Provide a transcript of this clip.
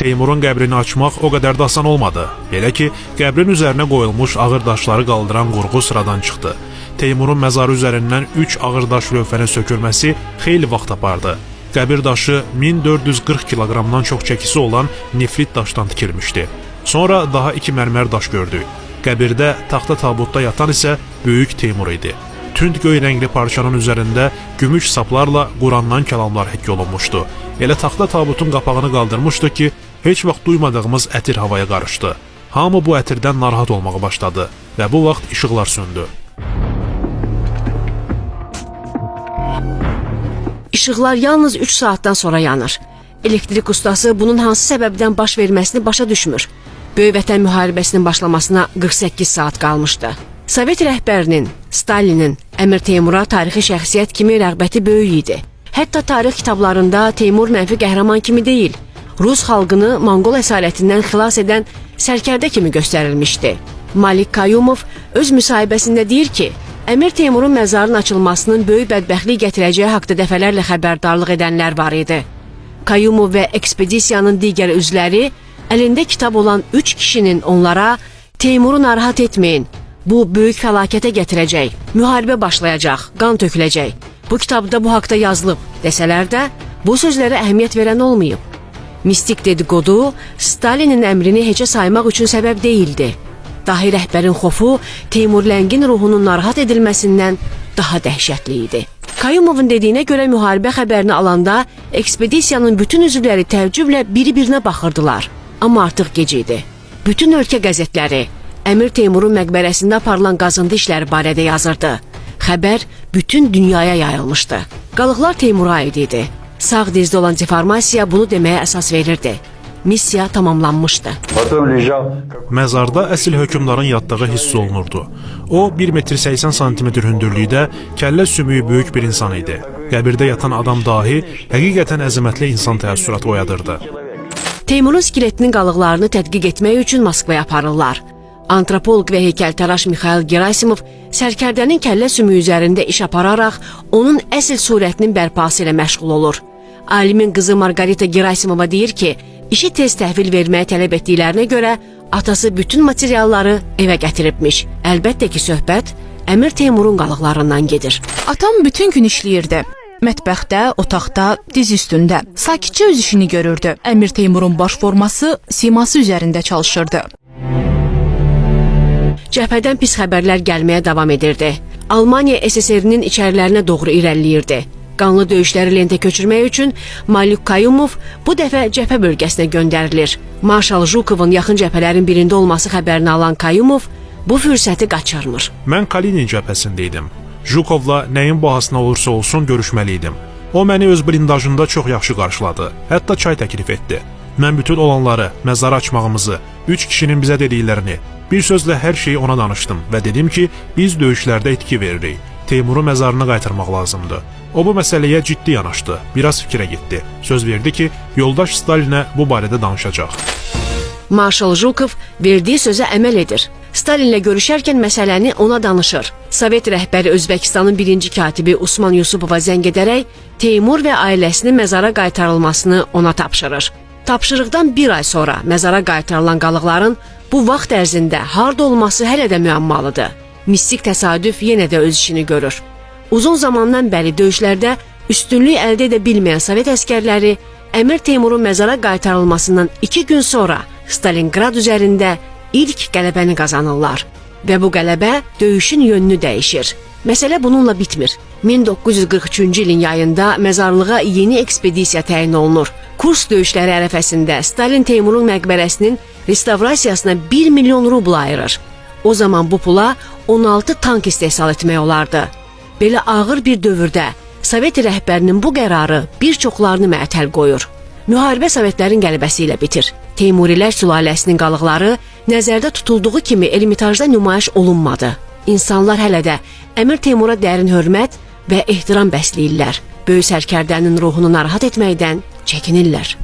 Teymurun qəbrini açmaq o qədər də asan olmadı. Belə ki, qəbrin üzərinə qoyulmuş ağır daşları qaldıran qurğu sıradan çıxdı. Teymurun məzarı üzərindən 3 ağır daş lövhənin sökülməsi xeyli vaxt apardı. Qəbir daşı 1440 kiloqramdan çox çəkisi olan nefrit daşdan tikilmişdi. Sonra daha 2 mərmər daş gördük. Qəbirdə taxta tabutda yatan isə böyük Teymur idi. Tünd göy rəngli parçanın üzərində gümüş saplarla Qurandan kəlamlar həkk olunmuşdu. Elə taxta tabutun qapağını qaldırmışdı ki, heç vaxt duymadığımız ətir havaya qarışdı. Hamı bu ətirdən narahat olmağa başladı və bu vaxt işıqlar söndü. İşıqlar yalnız 3 saatdan sonra yanır. Elektrik ustası bunun hansı səbəbdən baş verməsini başa düşmür. Böyük Vətən müharibəsinin başlamasına 48 saat qalmışdı. Sovet rəhbərinin, Stalinin Əmir Teymura tarixi şəxsiyyət kimi rəğbəti böyük idi. Hətta tarix kitablarında Teymur mənfi qəhrəman kimi deyil, Rus xalqını Monqol əsarətindən xilas edən sərkərdə kimi göstərilmişdi. Malik Kayumov öz müsahibəsində deyir ki, Əmir Teymurun məzarının açılmasının böyük bədbəxtlik gətirəcəyi haqda dəfələrlə xəbərdarlıq edənlər var idi. Kayumov və ekspedisiyanın digər üzvləri əlində kitab olan 3 kişinin onlara Teymuru narahat etməyin, bu böyük fəlakətə gətirəcək, müharibə başlayacaq, qan töküləcək. Bu kitabda bu haqda yazılıb desələr də, bu sözlərə əhəmiyyət verən olmayıb. Mistik dedikodu Stalinin əmrini heçə saymaq üçün səbəb deyildi. Dahi rəhbərin xofu Teymur Ləngin ruhunun narahat edilməsindən daha dəhşətli idi. Kayumovun dediyinə görə müharibə xəbərini alanda ekspedisiyanın bütün üzvləri təəccüblə biri-birinə baxırdılar. Amma artıq gec idi. Bütün ölkə qəzetləri Əmir Teymurun məqbərəsində aparılan qazıntı işləri barədə yazırdı. Xəbər bütün dünyaya yayılmışdı. Qalıqlar Teymura aid idi. Sağ dizdə olan deformasiya bunu deməyə əsas verirdi. Missiya tamamlanmışdı. Потом лежал Məzarda əsl hökmdarın yatdığı hiss olunurdu. O 1 metr 80 sm hündürlükdə, kəllə sümüyü böyük bir insan idi. Qəbirdə yatan adam dahi həqiqətən əzəmətli insan təəssüratı oyadırdı. Teymurun skeletinin qalıqlarını tədqiq etmək üçün Moskvaya aparırlar. Antropoloq və heykəltaraş Mixail Gerasimov sərkərdənin kəllə sümüyü üzərində iş apararaq onun əsl surətinin bərpası ilə məşğul olur. Alimin qızı Margarita Gerasimova deyir ki, işi tez təhvil verməyi tələb etdiklərinə görə atası bütün materialları evə gətiribmiş. Əlbəttə ki, söhbət Əmir Teymurun qalıqlarından gedir. Atam bütün gün işləyirdi. Mətbəxdə, otaqda, diz üstündə. Sakitcə öz işini görürdü. Əmir Teymurun baş forması siması üzərində çalışırdı. Cəbhədən pis xəbərlər gəlməyə davam edirdi. Almaniya SSR-nin içərilərinə doğru irəliləyirdi. Qanlı döyüşləri lentə köçürmək üçün Malik Kayumov bu dəfə cəbhə bölgəsinə göndərilir. Marşal Jukovun yaxın cəbhələrin birində olması xəbərini alan Kayumov bu fürsəti qaçırmır. Mən Kalinin cəbhəsində idim. Jukovla nəyin bahasına olursa olsun görüşməli idim. O məni öz blindajında çox yaxşı qarşıladı. Hətta çay təklif etdi. Mən bütün olanları, məzarı açmağımızı, 3 kişinin bizə dediklərini, bir sözlə hər şeyi ona danışdım və dedim ki, biz döyüşlərdə itki veririk. Teymuru məzarına qaytarmaq lazımdır. O bu məsələyə ciddi yanaşdı, biraz fikrə getdi. Söz verdi ki, yoldaş Stalinə bu barədə danışacaq. Marşal Jukov verdiyi sözə əməl edir. Stalinlə görüşərkən məsələni ona danışır. Sovet rəhbəri Özbəkistanın birinci katibi Usman Yusupova zəng edərək Teymur və ailəsinin məzara qaytarılmasını ona tapşırır. Tapşırıqdan bir ay sonra məzara qaytarılan qalıqların bu vaxt ərzində harda olması hələ də müəmmalıdır. Mistik təsadüf yenə də öz işini görür. Uzun zamandan bəri döyüşlərdə üstünlük əldə edə bilməyən Sovet əskərləri Əmir Teymurun məzara qaytarılmasından 2 gün sonra Stalinqrad üzərində ilk qələbəni qazanırlar və bu qələbə döyüşün yönünü dəyişir. Məsələ bununla bitmir. 1943-cü ilin yayında məzarlığa yeni ekspedisiya təyin olunur. Kurs döyüşləri ərəfəsində Stalin Teymurun məqbərəsinin restavrasiyasına 1 milyon rubl ayırır. O zaman bu pula 16 tank istehsal etmək olardı. Belə ağır bir dövrdə Sovet rəhbərinin bu qərarı bir çoxlarını məətəl qoyur. Müharibə Sovetlərin qələbəsi ilə bitir. Teymurilər sülaləsinin qalıqları nəzərdə tutulduğu kimi Ermitajda nümayiş olunmadı. İnsanlar hələ də Əmir Teymura dərin hörmət və ehtiram bəsləyirlər. Böyük sərkərdənin ruhunu narahat etməkdən çəkinirlər.